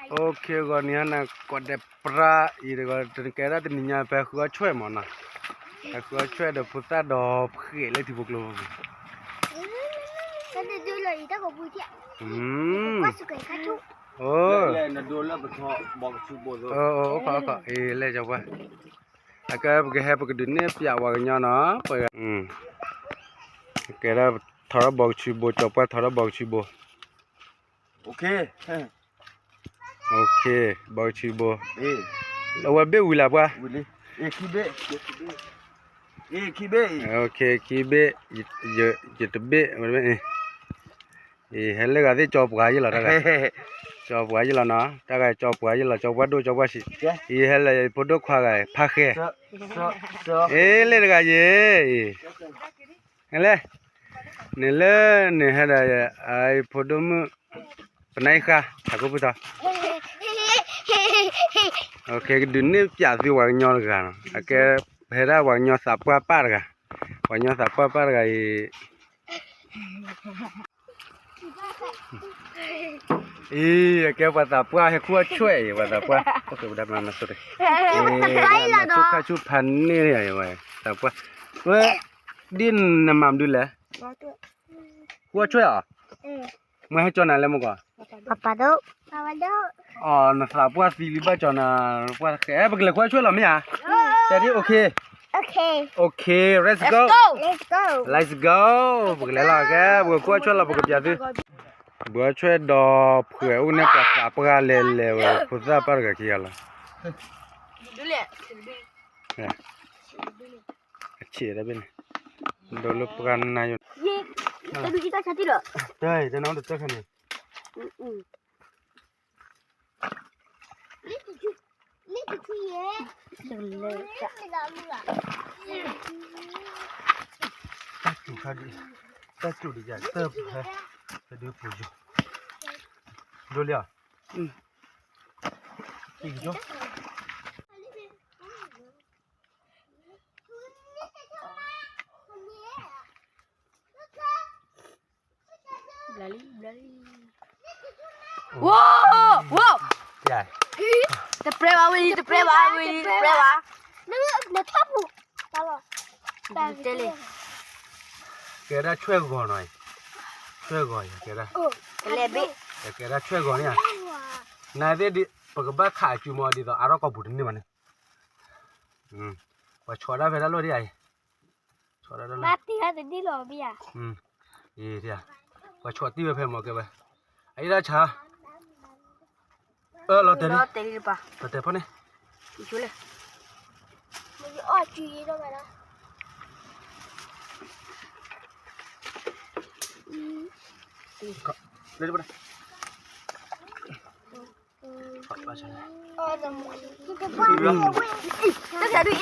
OK ဂီၤန့ၣ်ဟါနၤ ကိးဒဲးပြါအံၤတဂီၤ တနကဲဒၣ်တနံၤညါ ဖဲဃုအီၣ်ဆွဲၣ်မးနီၤ, ဖဲဃုအီၣ်ဆွဲၣ်ဒီးဖိသၣ်ဒီးဖှဲးလၢထံဖိကျိ အိ အကဲပကဟဲပကဒုးနဲၣ်ပၠးဝၤကညီနီၤ, ပှၤ ကဲဒၣ်ထီထီၣ်ဘီကဆူဘိ ကၠီပှၢ်ထီထီၣ်ဘီကဆူဘိ ဘီကဆူဘိ, အဝဲဘ့ၣ်ဝံၤလၢပှၢ်, ခံဘ့ၣ်, ခံဘ့ၣ်ယတဘ့ၣ်, အံၤဟဲလၢဂၤသ့ၣ်ကၠီပှၤယ့ၣ်လီၤတၢ်ဂၤ, ကၠီပှၤယ့ၣ်လီၤနီၤ, တၢ်ဂၤကၠီပှၤယ့ၣ်လီၤ ကၠီပှၢ်ဒိၣ်ကၠီပှၢ်ဆံး, အံၤဟဲလၢယဖိဒိၣ်ခွါဂၤ ဖးဃဲ, အ့ လၢတဂၤယ့ၣ်, အံၤ ဟဲလဲၣ်, န့ၣ်လၢန့ၣ်ဟဲဒီး အဖိဒိၣ်မုၣ် ပနၢ်ဃာ် ထးခိၣ်ဖုထီ, ကဒုးနဲၣ်ပၠးသုပှၤကညီတဂၤနီၤ, အကဲ ပဟဲဒၣ်ပှၤကညီသးပှၢ်ပၢ်တဂၤ, ပှၤကညီသးပှၢ်ပၢ်တဂၤအံၤ အံၤ အကဲပှၤသးပှၢ်ဟဲခူၣ်အီၣ်ဆွဲၣ်အံၤ ပှၤသးပှၢ်, အိၣ်က့ၤဝဲဒၣ်မၤမၤဆိတဂ့ၤ, ဆိခါဆူဖးန့ၢ်ယၤဝဲ, သးပှၢ်, ဝဲ, ဒ်နမၤမနုၤလဲၣ်, ခူၣ်အီၣ်ဆွဲၣ်အီၤ, မ့ၢ်ဟဲကၠီနၤလဲၣ်မ့ၢ်ကီး, အီၤ နသးပှၢ်သံလံဘၣ်ကၠီနၤ, ပှၢ်ဃဲ ပကလဲၤခူၣ်အီၣ်ဆွဲၣ်လီၤမ့ၢ်ဧါ, တဲဒ် OK, OK, let's go, let's go, ပကလဲၤလီၤကဲ ပကခူၣ်အီၣ်ဆွဲၣ်လီၤ ပကပၠးသု, ဘုအီၣ်ဆွဲၣ်ဒီးဖှဲးအိၣ်န့ၣ်ပှၤသးပှၢ်လဲၤလဲၤဝဲ ဖိသၣ်ပၢ်တဂၤခံဂၤလီၤ, အဆံးတဘ့ၣ်န့ၣ်, ဒိးလၢပှၢ်နါယိာ်, တၢ်ဒုးအံၤတၢ်ဆါတံၢ်ဒီး, တၢ်အံၤတၢ်နါအိၣ်တတၢ်ခါန့ၣ်, တၢ်စူၤခါဒံး, တၢ်စူၤဒံးယၤ တၢ်ဖဲ, တဒုဖိယိာ်, ဒိးလံဧါ, တံၢ်ကယီ ဘျါလံ ဘျါလံ, ဝိ, ဝိ, တပြဲဘၣ်ဝံၤလံ တပြဲဘၣ်ဝံၤလံ တပြဲဘၣ်, နထီၣ်ပူၤ, တဲလံ, ကဲဒၣ်ဆွဲၣ်ဂီၤနီၤ, ဆွဲၣ်ဂီၤယကဲဒၣ်, ကလဲၤဘ့ၣ်, ကဲဒၣ်ဆွဲၣ်ဂီၤန့ၣ်ဧါ, နသ့ၣ်ဒ် ပကဘၣ်ခးအစုမီၤဒ်သိး အါထီၣ်ကီၢ်ပူၤတန့ၢ်ဘၣ်န့ၣ်, ပှၤဆီးဒၣ်ဖဲတၢ်လီၢ်ဒ်အံၤ, ဆီးဒၣ်တၢ်လီၢ်, ပှၤဆီးတံၢ်ဝဲဖဲမီၤကဲဝဲ, အအံၤဒၣ်ဆါ, အၢ လီၤတဲာ်လံ, လီၤတဲာ်ဖီန့ၣ်, လၢ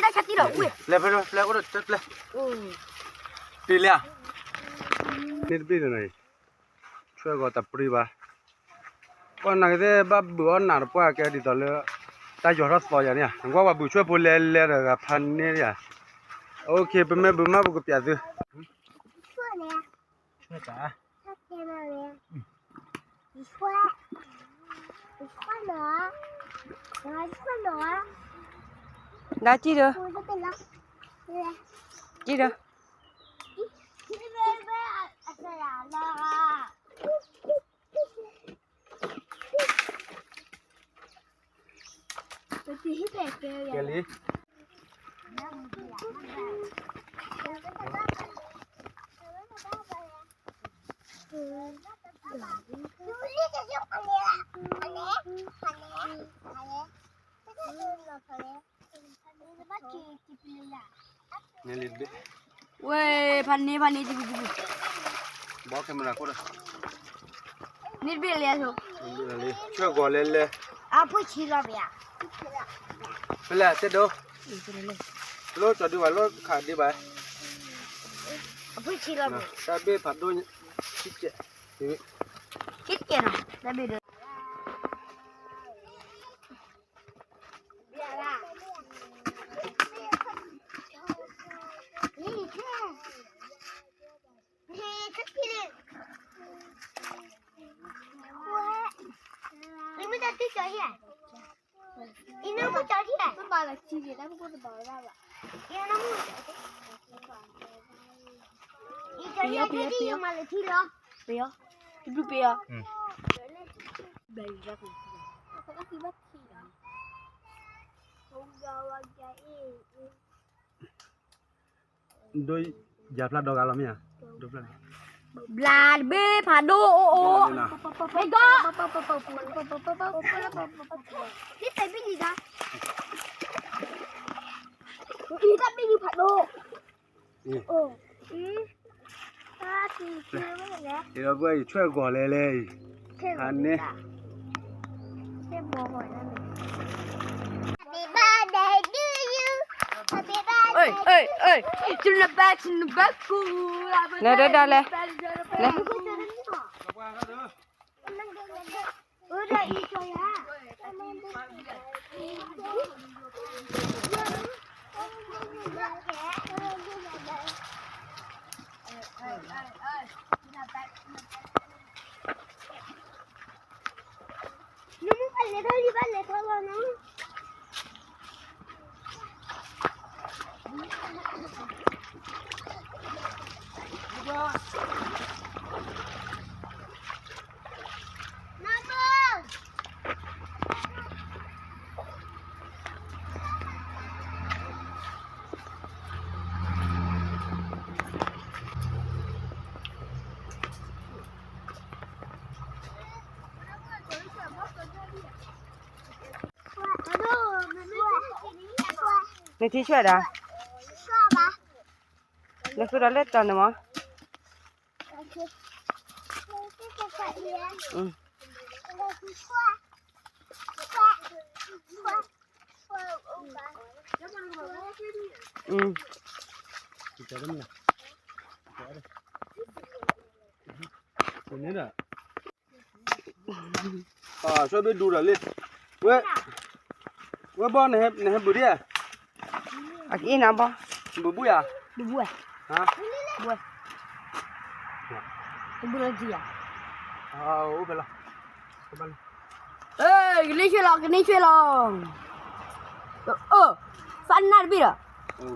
လဲၤဖဲလဲၤအိၣ်ဒီးတၢ်ပျဲ, တံၢ်လံဧါ, န့ၣ်တဘ့ၣ်န့ၣ်, ဆွဲၣ်ဂီၤတပြံဘၣ်, ပှၤနာ်က့သ့ၣ်ဘၣ်ဘုးအီၣ်နၢ်တပှၢ်ကဲဒ်သိးလၢ, တၢ်ယီၤထီၣ်သီယၤန့ၣ်ဧါ, နကွၢ်ပှၤဘုးဆွဲၣ်ဖိလဲၤလဲၤဒီးဂၤဖးန့ၣ်ဧါ, OK ပမ့ၢ်ဘုးမးပကပျးသု, ဆွဲၣ်တၢ် ဒါကြည့်တော့, ကြည့်တော့, ကဲလံ. ဝဲ, ဖးန့ၢ် ဖးန့ၢ် တပူၤတပူၤ, ဘီ camera ခိၣ်ဒီး, န့ၣ်တဘ့ၣ်လဲၣ်, ဆွဲၣ်ဂီၤလဲၤလဲၤ, အဖုၣ်ဆံလီၤဘၣ်, ဖဲလဲၣ် တဲဒိ, လိၣ်ကၠီဒုဘၣ် လိၣ်ခးဒုဘၣ်, အဖုၣ်ဆံလီၤဘၣ်, တၢ်ဘ့ၣ်ဖးဒိၣ်, ဆံကဲး, ဆံကဲးနီၤ, တၢ်ဘ့ၣ်ဒီး မ့ၢ်တၢ်တံၢ် အံၤနမ့ၢ်ကၠီထံၣ်လဲၣ်, အံၤနမ့ၢ်ကၠီထံၣ်, အံၤမၤလၢထံလီၤ, ပယီၤ, တဘျုးပယီၤ, ဘျီယၤက ဒိယၤဖျါဒီဂၤလီၤမ့ၢ်ဧါ, ဒိဖျါ, ဘျါတဘ့ၣ်ဖးဒိၣ်အိၣ်အိၣ်, မ့ၢ်ကီး, ဟံၣ်တဘ့ၣ်လံဒၣ်, ဟံၣ်တဘ့ၣ်လံဖးဒိၣ်, အိၣ်, ဒီးပှၤအံၤဆွဲၣ်ဂီၤလဲၣ်လဲၣ်အံၤ, အန့ၣ် နဒၣ်လဲၣ်, လဲၣ်, နမ့ၢ်ဘၣ်လဲၤထီၣ်လံ ဘၣ်လဲၤထီၣ်လီၤနီၤ. နထံၣ်ဆွဲၣ်ဒၣ်, နဃုဒီးလၢတီၤန့ၣ်မး. ဆွဲဘ့ၣ်ဒူဒီးလံ, ဝဲ, ဝဲဘီ နဟဲဘုးဒံးဧါ, အကအ့ၣ်နၤဘီ, ဘုးဘုးယၤ, ဘုးဘုး, ဘုး, ဘုးလီၤကံယၤ, အိၣ်ဖဲလီၤ, ကန့ၢ်ဆွဲၣ်လီၤ ကန့ၢ်ဆွဲၣ်လီၤ, ဖးနၢ်တဘ့ၣ်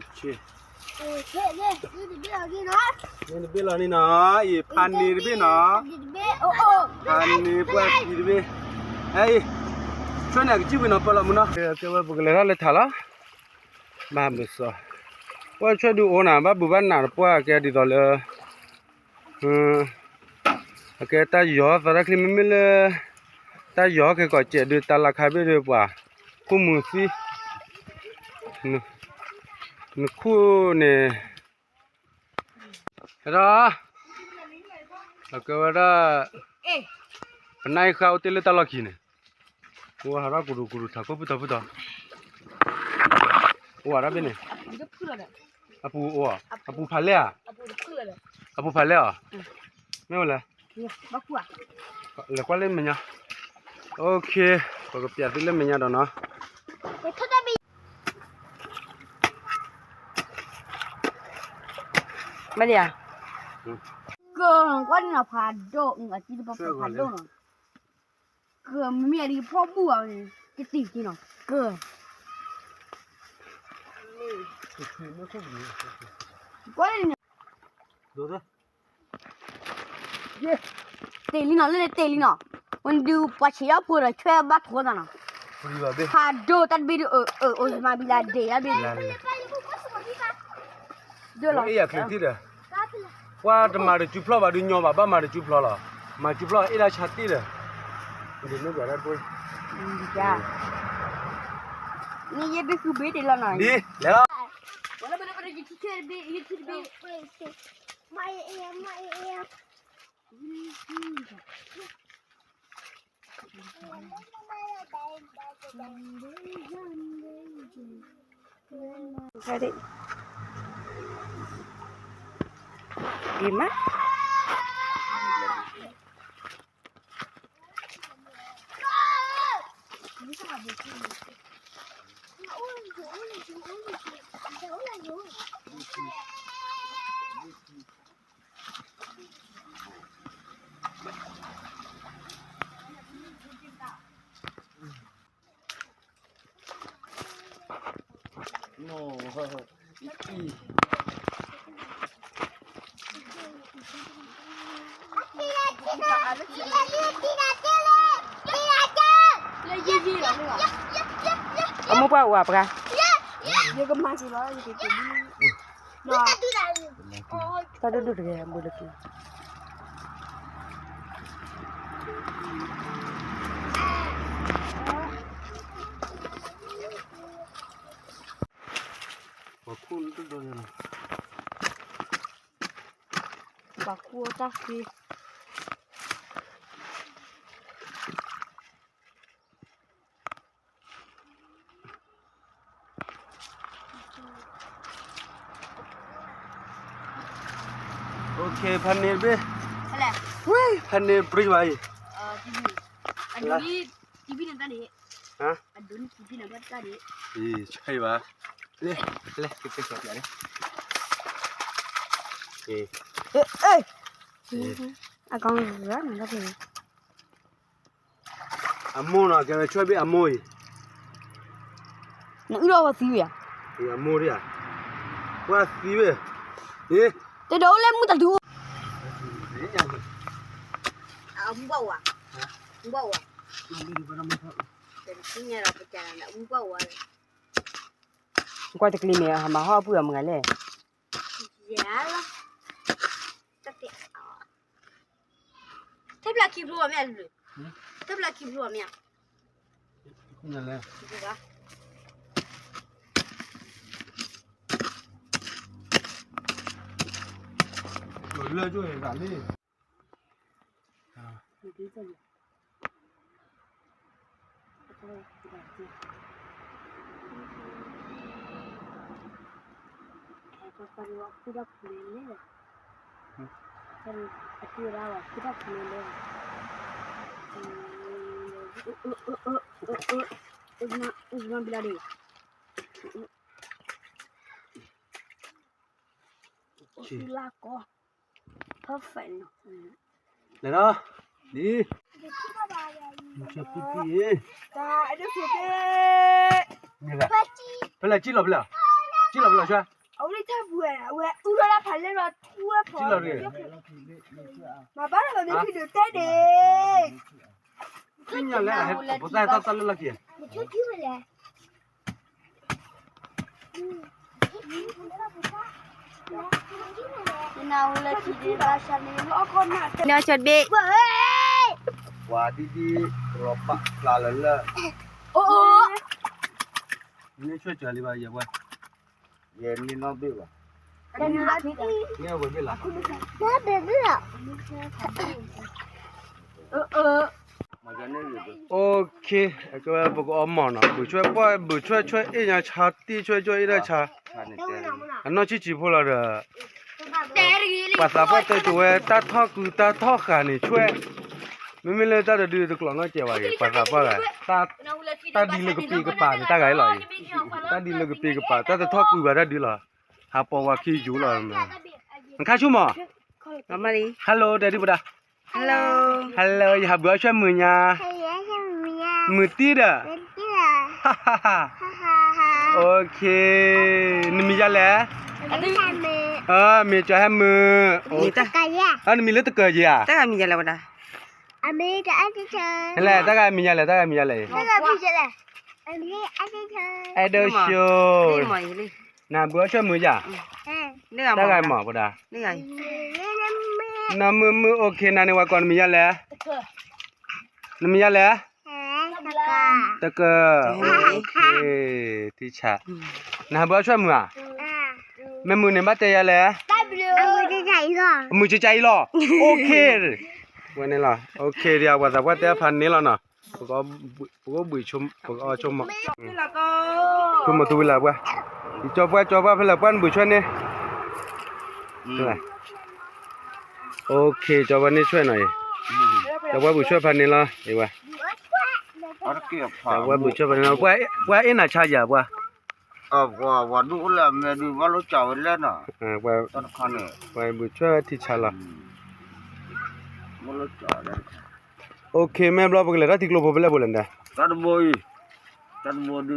ဒီး မ့ၢ်တဘ့ၣ်လီၤန့ၣ်နီၤ, အံၤဖးန့ၢ်တဘ့ၣ်နီၤ, ဖးန့ၢ်ပှၢ်ခံတဘ့ၣ်, အံၤ, ဆွဲၣ်န့ၣ်ကစံၣ်ဝံၤနီၤ ပၢလီၤမုၢ်နီၤ, ကဲဝဲပကလဲၤထီၣ်လၢထးလီၤ, ဘၣ်မုာ်စီၤ, ပှၢ်ဆွဲၣ်ဒုးအိၣ်နၤ ဘၣ်ဘုးဘၣ်နးတပှၢ်ကဲဒ်သိးလၢ အကဲတၢ်ယီၤသီတၢ်ချံမ့မ့ၢ်လၢ တၢ်ယီၤက့ၤကီးစဲးဒုးတၢ်လၢခါဘ့ၣ်ဒုးပှၤ ခိၣ်မုၢ်သံ နခိၣ်န့ၣ် ဟဲဒီး လီၤကဲဝဲဒၣ် ပနၢ်အံၤဃာ်အိၣ်တ့ၢ်လၢတၢ်လီၢ်ခံန့ၣ် အိၣ်ဝဲဟးထီၣ်ကရူၢ်ကရူၢ်ထးခိၣ်ဖုတီၤဖုတီၤ အိၣ်ဝဲဒၣ်ဖဲန့ၣ် အပူၤအိၣ်ဧါ အပူၤဖးလဲၢ်ဧါ အပူၤဖးလဲၢ်ဧါ မ့ၢ်ဝဲလဲၣ် လဲၤကွၢ်လၢမဲာ်ညါ OK ပကပျးသုလၢမဲာ်ညါဒီးနီၤ ဘၣ်လံဧါ ကကွၢ်န့ၣ်နီၤ ဖးဒိၣ် အတံၤတပၤဖးဒိၣ်နီၤ ကမ့ၢ်အဒံးဖီၣ်ဘူၣ်အီၤန့ၣ် ကတံၢ်က့ၤနီၤ က ကွၢ်န့ၣ် တ့ၢ်လံနီၤ လၢန့ၣ်တ့ၢ်လံနီၤ ဝဲဒုးပှၤဆံးအီၣ်ဖိဒီးဆွဲဘၣ်ထိသးနီၤ ဖးဒိၣ်တၢ်တဘ့ၣ်ဒုး အၢ အိၣ်မၤဘံလၤဒ့ၣ်ယါဘ့ၣ် ဒိၣ်လီၤ အ့ၣ်ယၤချ့ထံၣ်ဒီး ပှၤတမၤတစုဖျီၣ်ဘၣ်ဒုးညီဘၣ် ဘၣ်မၤတစုဖျီၣ်လီၤ မၤစုဖျီၣ်အ့ၣ်ဒၣ်ဆါတ့ၢ်ဒီး ဒ်န့ၣ်ဘၣ်ဒၣ်တကွ့ ဒ် န့ၣ်ယဲဘ့ၣ်ဃုဘ့ၣ်တ့ၢ်လီၤနီၤ ဒ် လဲၤလီၤ Ready? Dima? အမိၢ်ပှၢ်အိၣ်အပှၤ, ယကမၤက့ၤလီၤ, ယကက့ၤလီၤ, တၢ်ဒိၣ်ဒိၣ်တဂ့ၤ ဘူးလၢက့ၤ ပှၤခူၣ်တၢ်ဃ့ OK ဖဲန့ၣ်ဘ့ၣ်, ဖဲန့ၣ်ပြံဘၣ်အံၤ, ဟါ, အံၤ ဆဲဘၣ်, လဲၤ, လဲၤ, ကကဲးစၢ်ပျၢ်န့ၣ်, အကောင်ရၢနၤ အမိၢ်နီၤ ကဲဝဲဆွဲဘ့ၣ်အမိၢ်အံၤ, နအုၣ်ထီၣ်ဝဲသံဝဲယါ, အမိၢ်ဒ်ဧါ, ဝဲသံဝဲ, တဲဒီးအိၣ်လၢမုၢ်တဒု, အမူဘၣ်ဝါ, မူဘၣ်ဝါ, ကွၢ်တကျ့ၤန့ၣ် ဟးမၤဟီၣ်အပုၢ်အမုၢ်ဂၤလဲၣ်, ယၤလီၤ, တၢ်ဘျၢခံဖျိအီၤမ့ၢ်အလူၤ, တၢ်ဘျၢခံဖျိအီၤမ့ၢ်ဧါ, လၢကၠိရၤလံ လဲၤဒီး ဒ် တၢ်အဲၣ်ဒိးစူးတ့ၢ် ဖဲလဲၣ်ကံၣ်လီၤဖဲလဲၣ် ကံၣ်လီၤဖဲလဲၣ်ဆှၢ အဝဲတၢ်ပူၤဝဲ အူထီၣ်ဒၣ်ဖးလဲၢ်လီၤထူဝဲဖီ ကံၣ်လီၤရ့ၣ် မၤဘၣ်လီၤမ့ၢ်ဖံဒုးတဲဒ့ၣ် ကံၣ်ညါလဲၣ် ဖိသၣ်တၢ်တၢ်လၢလီၢ်ခံ နဆၢတဘ့ၣ် ပှၤဒ်ဒ် ကလီၤပာ်ဖျါလၢလၢ အိၣ်အိၣ် နဆၢကၢၤလံဘၣ် ယဲပှၤ ယဲန့ၣ်နီၢ်ဘ့ၣ်ဘၣ် န့ၢ်ဝဲဘ့ၣ်လီၤ OK ပကအီမီၢ်နီၤ ဘုးဆွဲပှၢ် ဘုးဆွဲဆွဲအ့ၣ်ညါဆါ တ့ဆွဲဆွဲအ့ၣ်ဒၣ်ဆါ အနီၢ်ဆံၣ်ဆံးဖိလီၤဒီး ပှၤသးပှၢ်တဲကဝဲ တၢ်ထီၣ်ကုတၢ်ထီၣ်ဃာ်န့ၣ်ဆွဲ မ့မ့ၢ်လၢတၢ်တဒုတကျိးနီၢ်ကဲးဘၣ်အံၤ ပှၤသးပှၢ်ဂၤ တၢ်ဒ်လၢကပ့ၤကပၤန့ၣ် တၢ်ဂၤအံၤလီၤအံၤ တၢ်ဒ်လၢကပ့ၤကပၤ တၢ်တထီၣ်ကုဘၣ်တၢ်ဒုလီၤ ဟးပိာ်ဝၤခံယူၤလီၤ နခါဆူမီၤ Hello တဲဒ်ပဒါ Hello ယဟးဘုးအီၣ်ဆွဲမုာ်ညါ မုာ်တံၢ်ဒီး OK နမံၤယၤလဲၣ် မ့ၢ်ကၠီဟဲမုာ် နမံၤလၢတကၢၤယၤ ဟဲလဲၣ် တၢ်ဂၤမံၤယၤလဲၣ် တၢ်ဂၤမံၤယၤလဲၣ် အဲၣ်ဒိးဆိ နဟးဘုးအီၣ်ဆွဲမုာ်ယၤ တၢ်ဂၤမၤပဒါ နမုာ်မုာ် OK နၤန့ၣ် ဝဲကိးနမံၤယၤလဲၣ် နမံၤယၤလဲၣ် တကၢၤ OK ထံဆး နဟးဘုးအီၣ်ဆွဲမုာ်ဧါ မ့ၢ်မုာ်န့ၣ် ဘၣ်တဲယၤလဲၣ် အမုာ်ကကါအံၤလီၤ OK ဝဲန့ၣ်လီၤ OK ဒ်အဝဲသးပှၢ်တဲဖးန့ၣ်လီၤနီၤ ပကအိၣ်ဘှံးဆိ ပကအီၣ်ဆိကမိၣ် ဆိကမိၣ်သူဝံၤလၢပှၢ် ယကၠီပှၢ် ကၠီပှၢ်ဖဲလဲၣ် ပှၢ်နဘုးဆွဲန့ၣ် OK ကၠီပှၢ်န့ၢ်ဆွဲနီၤအံၤ ကၠီပှၢ်ဘုးဆွဲဖးန့ၣ်လီၤ အံၤဝဲ ကၠီပှၢ်ဘုးဆွဲဖးန့ၣ်လီၤ ပှၢ်အ့ၣ်နၤဆါယၤပှၢ် ပှၤဒူၣ်အိၣ်လၢအမဲာ်ဒုး ဘၣ်လိၣ်ကၠီဝဲလဲၣ်နီၤ ပှၢ်ဘုးဆွဲထံဆါလီၤ OK မ့ၢ်ဘျီပကလဲၤထီၣ်ထံကျိဖိဖဲလဲၣ်ဖိလဲၣ်န့ၣ် တၢ်တဘိအံၤ တၢ်တဘိဒုး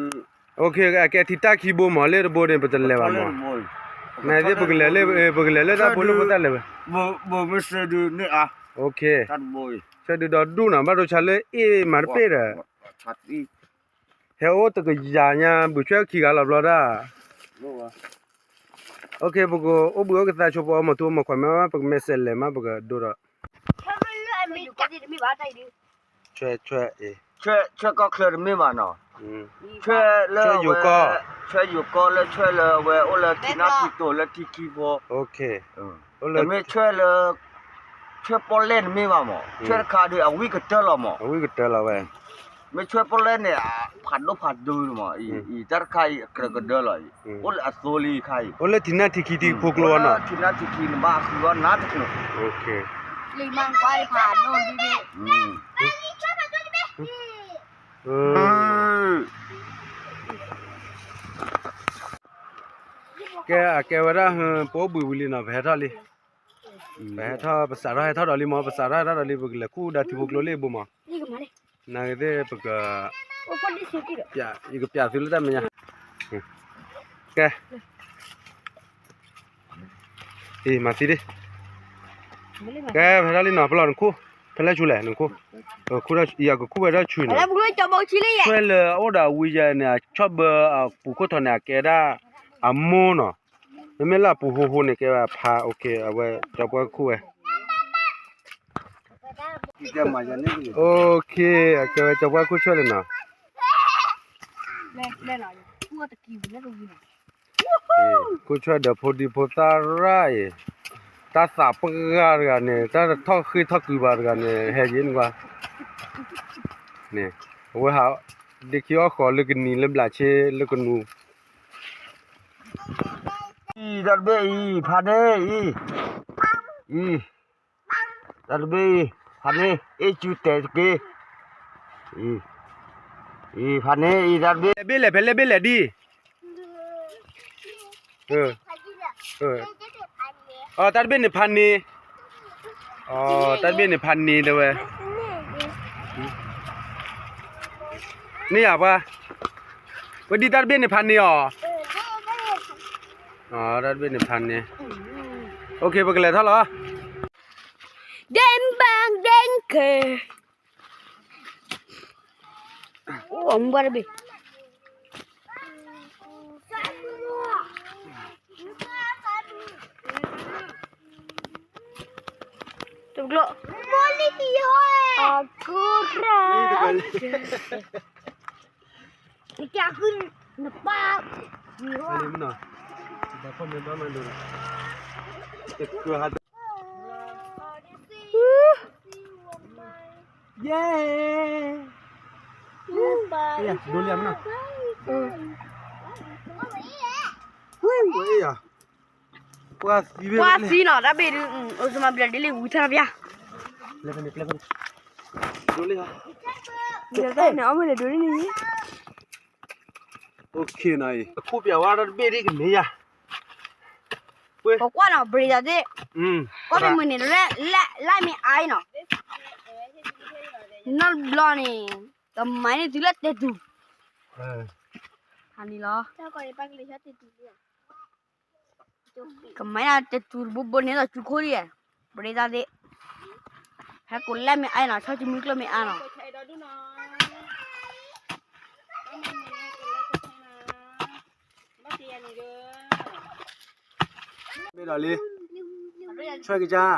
အကဲထံတၢ်ခံဘိမး လၢတဘိန့ၣ် ပတလဲၤဘၣ်မး, နသ့ၣ် ပကလဲၤလၢ ပကလဲၤလၢတၢ်ဘိလၢဖိသၣ်လဲၤဝဲ, ဆၢဒုးဒီးဒူၣ်နီၤ ဘၣ်ဒိဆါလၢအ့ၣ်မၤတပ့ၢ်ဒီး ဟဲအိၣ်တကယၤညါ ဘုးဆွဲခံဂၤလီၤဘျီဒၣ်, ပကအိၣ်ဘှံးအိၣ်ကသးဆိပအီမီၤထူအီမီၤခွဲးမ့ၢ်ဘၣ် ပကမဲာ်စဲးလဲၤမး ပကဒိဒီး ဆွဲ ဆွဲ ဆွဲကီၢ်ချၢတမ့ၢ်ဘၣ်နီၤ, ဆွဲလၢအဝဲ ဆွဲယိၤကီၢ်လၢဆွဲလၢအဝဲအိၣ်လၢထံနၢ်ထံတိၤလၢထံခံဖိ, တမ့ၢ်ဆွဲလၢ ဆွဲပီၣ်လဲၣ်တမ့ၢ်ဘၣ်မး, ဆွဲတခါဒီးအဝံၣ်ကတၢၢ်လီၤမး, အဝံၣ်ကတၢၢ်လီၤဝဲ, မ့ၢ်ဆွဲပီၣ်လဲၣ်န့ၣ် ဖးဒိၣ်ဖးဒိၣ်မး, အံၤတၢ်တခါအံၤအကြၢးကဒၢလီၤအံၤ, အိၣ်လၢအသိလံခါအံၤ, အိၣ်လၢထံနၢ်ထံခံထံဖိကျိအီၤနီၤ, ထံနၢ်ထံခံနဘၣ်ဃုအီၣ်နၤတချုး ကဲ အကဲဝဲဒၣ် ပအိၣ်ဘှံးဝံၤလံနီၤ ပဟဲထီၣ်လံ, ပဟဲထီၣ် ပစးထီၣ်ဟဲထီၣ်ဒီးလံမး ပစးထီၣ်ဟဲထီၣ်ဒီးလံ ပကလဲၤခူၣ်ဒၣ်ထံဖိကျိလံဘိမး, နာ်ဂ့ၤသ့ၣ်ပက ယကပျးသုလၢတၢ်မဲာ်ညါ, ကဲ အံၤမၤသံဒံး, ကဲ ပဟဲထီၣ်လံနီၤ ပလီၢ်နခူၣ်, ဖဲလဲၣ်ဆူလဲၣ် နခူၣ်, ခူၣ်ထီၣ် ယကခူၣ်ဝဲဒၣ်ဆူန့ၣ်, ဆွဲလၢအအိၣ်ဒီးအဝံယဲန့ၣ် အဆီၣ်ဘၢအပူၤခိၣ်ထီၣ်န့ၣ် အကဲဒၣ် အမိၢ်နီၤ, မ့မ့ၢ်လၢအပူၤဟိဟိန့ၣ် ကဲဝဲဖါ, အဝဲကၠီပှဲၤခူၣ်ဝဲ အကဲဝဲကၠီပှဲၤခူၣ်ဆွဲလၢနီၤ, ခူၣ်ဆွဲဒီးဖိဒံဖိသၣ်ရၣ်အံၤ, တၢ်သးပှၢ်တဂၤန့ၣ် တၢ်ထီၣ်ဃ့ၢ်ထီၣ်ကုၤဘၣ်တဂၤန့ၣ် ဟဲယံၤနကွၢ်, န့ၣ်, အဝဲဟး ဒ့ခံအီၣ်ဃီၤလၢကနံၤလၢဘျးဆ့လၢကနူၤ အံၤ တၢ်တဘ့ၣ်အံၤ ဖးန့ၢ်အံၤ, အံၤ တၢ်တဘ့ၣ်အံၤ ဖးန့ၢ် အ့ၣ်ကူတဲာ်တက့ၢ်, အံၤ အံၤ ဖးန့ၢ်အံၤ တၢ်တဘ့ၣ် ဘ့ၣ်လဲၣ် ဖဲလဲၣ်ဘ့ၣ်လဲၣ်ဒံၣ် အတၢ်တဘ့ၣ်န့ၣ်ဖးန့ၢ်, အတၢ်တဘ့ၣ်န့ၣ်ဖးန့ၢ်တဲဝဲ, န့ၢ်ယၤပှၤ, ဝဲဒ်တၢ်တဘ့ၣ်န့ၣ်ဖးန့ၢ်အီၤ, တၢ်တဘ့ၣ်န့ၣ်ဖးန့ၢ်, ပကလဲၤထီၣ်လီၤ, ဒ့ဘၣ်ဒ့ကဲ အိၣ်မူဘၣ်တဘ့ၣ်, တကျိ, အကူရၢ, နပၢ်, ယဲ, ဒိလံမနီၤ, ပှၤသံနီၤ တၢ်ဘ့ၣ်ဒုး, အိၣ်စမဘျးဒ်လံဝံထါပျါ, ဒိလံ, အမ့ၢ်ဒိလံန့ၣ်, ခိၣ်ပျးဝဲတၢ်တဘ့ၣ်ဒ်ကန့ၢ်ယၤ, ပကွၢ်နီၤ ဘြံၤသးသ့ၣ်, ကွၢ်မ့ၢ်မုာ်န့ၣ် လၢမ့ၢ်အါအံၤနီၤ, နီတဘျီန့ၣ်, ကမၤန့ၢ်တုၤလၢတဲတူၤ, ဟန့ၣ်လီၤ, ကမၤန့ၢ်တဲတူၤတဘိဘိန့ၣ်ဒီးစုခိၣ်ဒံး, ဘြံၤသးသ့ၣ်, ဟဲကိးလၢမ့ၢ်အါအံၤနီၤ ဆီၣ်စုမုၢ်ကျိၣ်မ့ၢ်အါနီၤ ဘ့ၣ်ဒီးလံ, ဆွဲကစၢ်,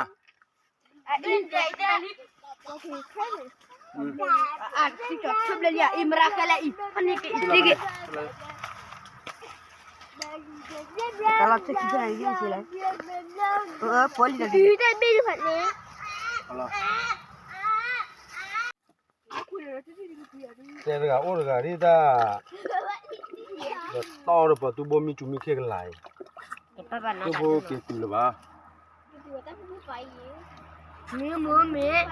တဲတဂၤအိၣ်တဂၤဒ်တၢ်, ဒီးတီၢ်ဒီးပှၤသူဘိမံတူၤမံခ့ကလာ်အံၤ, သူဘိက့ၤတုၤလၢၤဘၣ်, မ့ၢ်မ့ၢ်,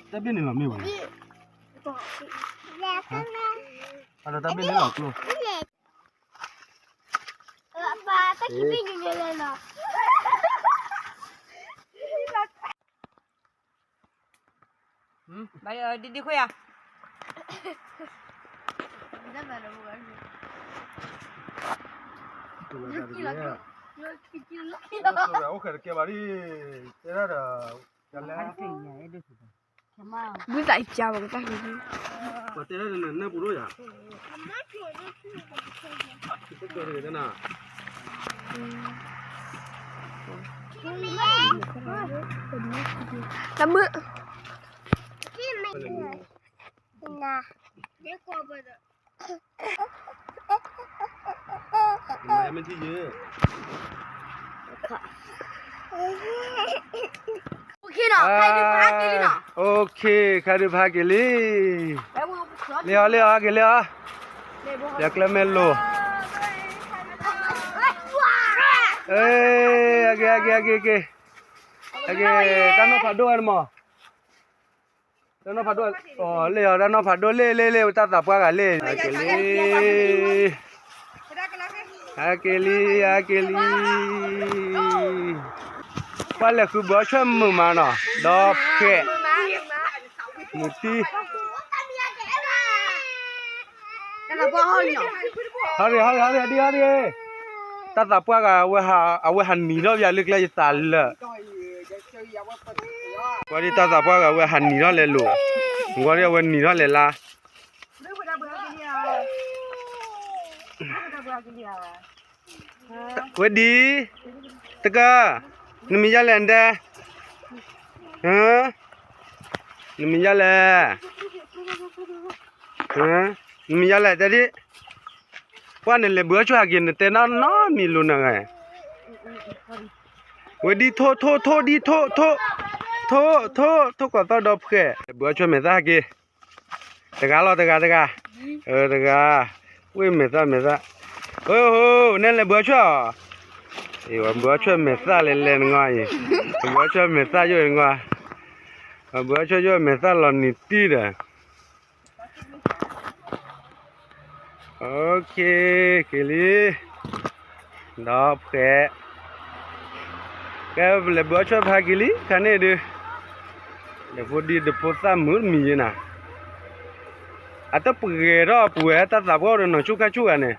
တၢ်ဘ့ၣ်န့ၣ်လီၤမ့ၢ်ဝဲ, တၢ်ဘ့ၣ်န့ၣ်လီၤကျိ, ပှၤတၢ်ခံဘ့ၣ်ညိလီၤ, ဒ်ဒ်ခွဲးဧါ. အိၣ်ဃဲတကဲဘၣ်ဒ် တဲဒၣ်ဒီး ဘုသးယါဘၣ်ကတၢ်ဟံး ပှၤတဲဒၣ်ဒီးနနၢ်ပူၤဒိၣ်ယါ တကဲတဂ့ၤတနၤ တမုၢ် နမ့ၢ်ထံၣ်ယဲ OK နီၤ ခါဒုးဖးက့ၤလံနီၤ OK ခါဒုးဖးက့ၤလံ လ့အီၤ လ့အီၤ ဟဲက့ၤလ့အီၤ ယကျဲမဲလိာ် ဟဲက့ၤ ဟဲက့ၤ ဟဲက့ၤ ဟဲက့ၤ ဟဲက့ၤ တၢ်နီၢ်ဖးဒိၣ်ဝဲန့ၣ်မး တၢ်နီၢ်ဖးဒိၣ် အီၤ လ့အီၤ တၢ်နီၢ်ဖးဒိၣ် လ့ လ့ လ့ တၢ်သးပှၢ်ဂၤလ့ ဟဲက့ၤလံ ဟဲက့ၤလံ ဟဲက့ၤလံ ပှၤလဲၤဃုဘုအီၣ်ဆွဲၣ်မုာ်မးနီၤ ဒီးဖှဲး မုာ်တံၢ် ဟါရ့ၣ် ဟါရ့ၣ် ဟါရ့ၣ် ဒ်ဟါရ့ၣ် တၢ်သးပှၢ်ဂၤ အဝဲဟးနံၤထီၣ်ပယၤလၢကျဲယသးလၢာ် ပှၤဒ်တၢ်သးပှၢ်ဂၤအဝဲဟးနံၤထီၣ်လဲၤလိာ် ပှၤဒ်အဝဲနံၤထီၣ်လဲၤလါ ဝဲဒ် တကၢ နမံၤယါလဲၣ်နတဲ နမံၤယါလဲၣ် နမံၤယါလဲၣ်တဲဒ် ပှၤနလဲၤဘုအီၣ်ဆွဲၣ်ဟးက့ၤ နတဲနီၢ်နီၢ်မံၤလိၤနဂၤ ဝဲဒ်ထိၣ်ထိၣ်ထိၣ်ဒ်ထိၣ်ထိၣ် ထိၣ်ထိၣ်ထိၣ်ကွၢ်သီဒီးဖှဲး လဲၤဘုအီၣ်ဆွဲၣ်မဲာ်သၣ်ဟဲက့ၤ တဂၤလီၤ တဂၤ တဂၤ တဂၤ ဝ့ၢ်မဲာ်သၣ် မဲာ်သၣ် အိ နဲလဲၤဘုအီၣ်ဆွဲၣ်အီၤ အံၤဝဲဘုအီၣ်ဆွဲၣ်မဲာ်သၣ်လဲၤလဲၤနဂီၢ်အံၤ ဘုအီၣ်ဆွဲၣ်မဲာ်သၣ်ယိၣ်နဂီၢ် ဘုအီၣ်ဆွဲၣ်ယိၣ်မဲာ်သၣ်လီၤနံၤတံၢ်ဒီး OK က့ၤလံ ဒီးဖှဲး ကဲပလဲၤဘုအီၣ်ဆွဲၣ်ဖးက့ၤလံ ခါန့ၣ်ဒုး ဒီးဖိဒံတဖိသၣ်မုာ်တမံၤယဲနၤ အတပှဲၤထီၣ်အပူၤဝဲတၢ်သးပှၢ်အိၣ်ဒီးနီၢ်ဆူၣ်ခါဆူၣ်ဂၤန့ၣ်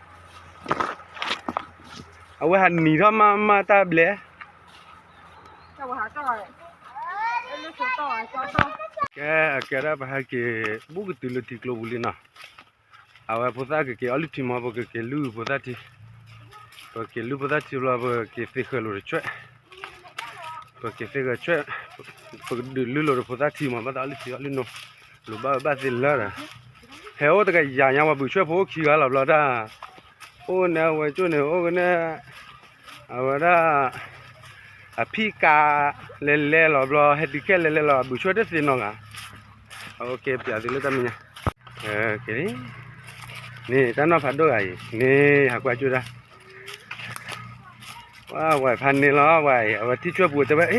အဝဲဟးနံၤထီၣ်မးမးတၢ်ဘျဲၣ် ကဲအကဲဒၣ်ပဟဲက့ၤ ဘူးကတုၤလၢထံကျိပူၤလံနီၤ အဝဲဖိသၣ်ကက့ၤအီၣ်လုၢ်ထံမး ပကက့ၤလုၢ်ဖိသၣ်ထံ ပကက့ၤလုၢ်ဖိသၣ်ထံဘျီ ပကက့ၤသ့ဃဲၤလိာ်တဆွဲၣ် ပကက့ၤသ့ဃဲၤဆွဲၣ် ပကဒုးလုၢ်လိာ်ဒီးဖိသၣ်ထံမး ဘၣ်သးအီၣ်လုၢ်ထံအီၣ်လုၢ်နိ လိၣ်ဘၣ်ဝဲဘၣ်သ့လၢဒီး ဟဲအိၣ်တကယၤညါဝဲဘုးဆွဲၣ်ဖိအိၣ်ခံဂၤလီၤဘျီတၢ် အိၣ်န့ၣ်အဝဲကၠိၣ်န့ၣ် အိၣ်ကန့ၣ် အဝဲဒၣ် အဖံးကးလဲၤလဲၤလီၤဘျီ ဟဲတုၤခဲလဲၤလဲၤလီၤ ဘုးဆွဲၣ်တသ့နီတဂၤ OK ပျးသုလၢတၢ်မဲာ်ညါ န့ၣ်တၢ်နီၢ်ဖးဒိၣ်ဂၤအံၤ န့ၣ်ဟးကွၢ်ကၠိၣ်တၢ် ဝဲဖးန့ၢ်လီၤဝဲအံၤ အဝဲထံၣ်ဆွဲၣ်ပူၤတဲဝဲ အ့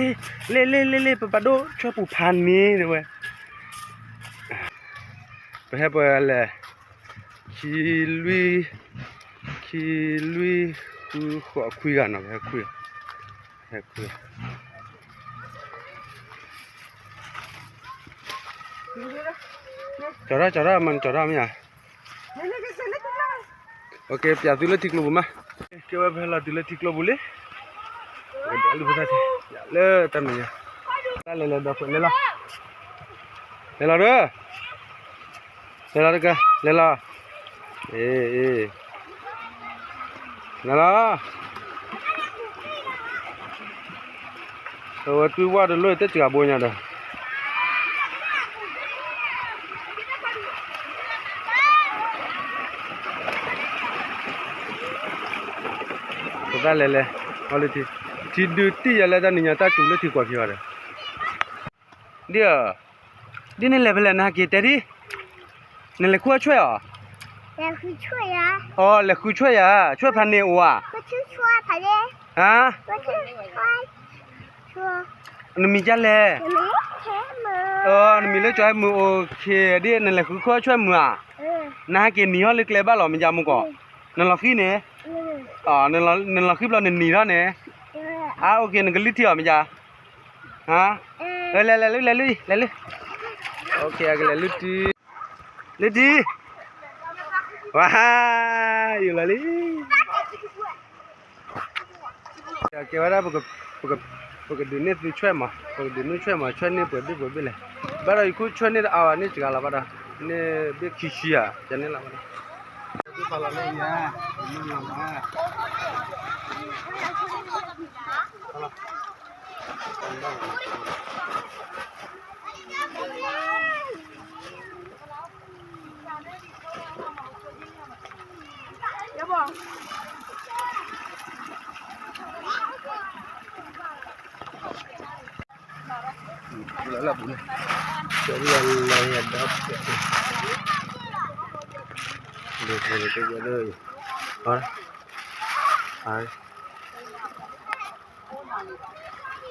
လ့ လ့ လ့ လ့ ပပာ်ဒိၣ်ဆွဲၣ်ပူၤဖးန့ၢ်တဲဝဲ ပဟဲပှဲၤလဲၣ် ခံလွံၢ် ခံလွံၢ် ဃုဃိးခွံဂၤနီၤ ပဟဲခွံ ဟဲခွံ ကၠီၤထီၣ် ကၠီၤထီၣ် မၤကၠီၤထီၣ်မ့ၢ်ဧါ OK ပျးသုလၢထံကျိပူၤမး ကဲဝဲပဟဲလီၤတုၤလၢထံကျိပူၤလံ ကဒွးလုၢ်ဖိသၣ်ထံ လၢတၢ်မဲာ်ညါ တၢ်လဲၤလဲၤဒီးဖှဲးလဲၤလီၤ လဲၤလီၤဒီး လဲၤလီၤတကဲ လဲၤလီၤ အ့ အ့ လဲၤလီၤ အဝဲတွံၢ်ဝါတလိၣ်တစှၤဘိညါဒီး ပသၣ်လဲၤလဲၤ အီၣ်လၢထံ ထံဒုးတံၢ်ယၤလၢတၢ်နံၤညါတၢ်တူၤလၢထံကွၢ်ခံဂၤဒီး ဒ် ဒ်နလဲၤဖဲလဲၣ်နဟဲက့ၤတဲဒ် နလဲၤဃုအီၣ်ဆွဲၣ်အီၤ လဲၤဃုဆွဲၣ်ယၤ အီ လဲၤဃုဆွဲၣ်ယၤ ဆွဲၣ်ဖးန့ၢ်အိၣ်ဧါ ဟါ နမံၤဒ်လဲၣ် အီ နမံၤလၢကၠီၤဟဲမုာ် OK ဒ်နလဲၤဃုခီဆွဲၣ်မုာ်ဧါ နဟဲက့ၤနံၤဟီၣ်လၢကျဲဘၣ်လီၤ မ့ၢ်ယါမူကီး နလီၤဃံန့ၣ် နလီၤဃံဘျီနနံၤထီၣ်န့ၣ် အါ OK နကလုၢ်ထံအီၤ မ့ၢ်ယါ ဟါ လဲၤလဲၤလဲၤလုၢ်လဲၤလုၢ်လဲၤလုၢ် အကလဲၤလုၢ်ထံ, လုၢ်ထံ, ဝါ, ယူၤလီၤလံ. ကဲဝဲဒၣ် ပကဒုးန့ၢ်သုဆွဲၣ်မး, ပကဒုးန့ၢ်ဆွဲၣ်မး, ဆွဲၣ်န့ၢ်ပှဲၤဘ့ၣ်ပှဲၤဘ့ၣ်လဲၣ်. ဘၣ်ဒီးယခိၣ်ဆွဲၣ်န့ၢ်တအါဘၣ်, န့ၢ်စှၤလီၤဘၣ်ဒီး, န့ၢ်ဘ့ၣ်ခံဆံဧါ, ကန့ၣ်လီၤဘၣ်ဒီး. အ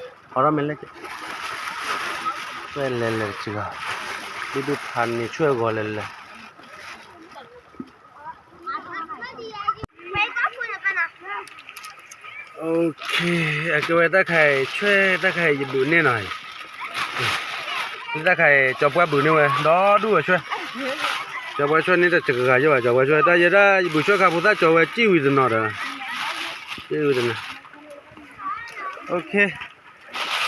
ီၣ်ဒၣ်မ့ၢ်လဲၣ်, ဆွဲၣ်လဲၤလဲၤတစှၤ, ဒုးဒုးဖးန့ၢ်ဆွဲၣ်ဂီၤလဲၤလဲၤ. အကဲဝဲတၢ်ခါအံၤ ဆွဲၣ်တၢ်ခါအံၤ ယဘုးန့ၢ်နီၤ, တၢ်ခါအံၤ ကၠီၤပှၢ်ဘုးန့ၢ်ဝဲ ဒီဒူၣ်ဝဲဆွဲၣ်, ကၠီၤပှၢ်ဆွဲၣ်န့ၢ်တစှၤယဲၢ်ဘၣ်, ကၠီၤပှၢ်ဆွဲၣ် တၢ်ယဲဒၣ်ယဘုးဆွဲၣ်ခါဖိသၣ်ကၠီၤဝဲ စံၣ်ဝံၤတနီၤဒီး, စံၣ်ဝံၤတနီၤ.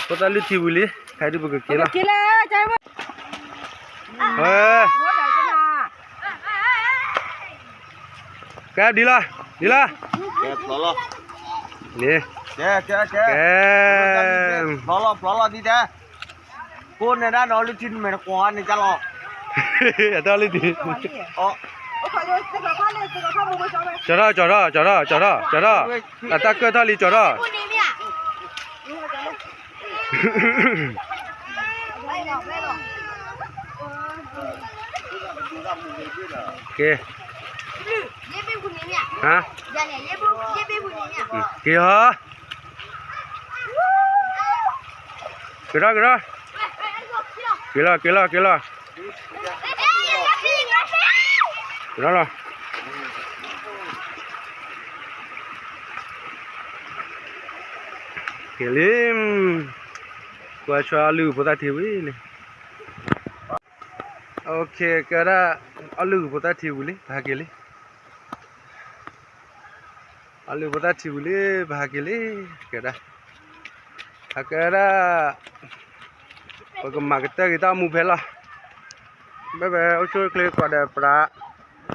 ဖိသၣ်လုၢ်ထံဝံၤလံ, ခါဒုးပကက့ၤလီၤ. ကဲဒ်လီၤ, ဒ်လီၤ, န့ၣ်, ကဲ, ဖျီလီၤ, ဖျီလီၤဒ်တဲ, ကိးန့ၢ်ဒၣ်ဒီးလုၢ်ထံမဲာ်တကွီၤန့ၣ်ကလီၤ, အတၢ်လုၢ်ထံ, ကၠီၤထီၣ်, ကၠီၤထီၣ်, ကၠီၤထီၣ်, ကၠီၤထီၣ်, အတၢ်ကၢၣ်ထီၣ်လံ ကၠီၤထီၣ်. က့ၤ, ဟါ, က့ၤဟီ, က့ၤထီၣ် က့ၤထီၣ်, က့ၤလီၤ က့ၤလီၤ က့ၤလီၤ, က့ၤထီၣ်လီၤ. က့ၤလံ, ကွၢ်ဆွဲၣ်အီၣ်လုၢ်ဖိသၣ်ထံဝံၤလံ. ကဲဒၣ်, အီၣ်လုၢ်ဖိသၣ်ထံဝံၤလံ ပဟဲက့ၤလံ. အီၣ်လုၢ်ဖိသၣ်ထံဝံၤလံ ပဟဲက့ၤလံ. ကဲဒၣ်, အကဲဒၣ်, ပကမၤကတၢၢ်က့ၤတၢ်အိၣ်မူဖဲလီၤ. ဘၣ်ဝဲအိၣ်ဆူၣ်အိၣ်ချ့ကိးဂၤဒဲးပြး